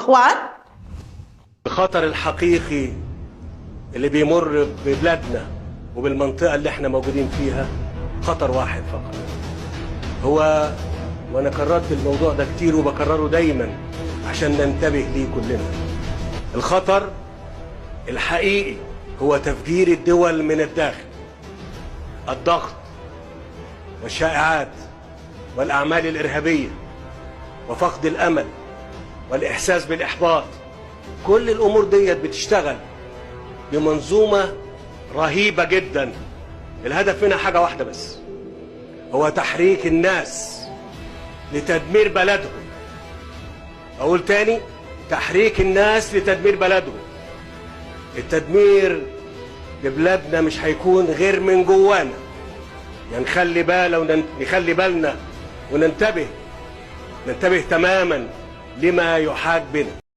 الإخوان. الخطر الحقيقي اللي بيمر ببلادنا وبالمنطقة اللي احنا موجودين فيها خطر واحد فقط، هو، وانا كررت الموضوع ده كتير وبكرره دايما عشان ننتبه ليه كلنا، الخطر الحقيقي هو تفجير الدول من الداخل. الضغط والشائعات والأعمال الإرهابية وفقد الأمل والإحساس بالإحباط، كل الأمور ديت بتشتغل بمنظومة رهيبة جدا. الهدف منها حاجة واحدة بس، هو تحريك الناس لتدمير بلدهم. أقول تاني، تحريك الناس لتدمير بلدهم. التدمير لبلادنا مش هيكون غير من جوانا، يعني نخلي بالنا نخلي بالنا وننتبه، ننتبه تماما لما يحاك بنا.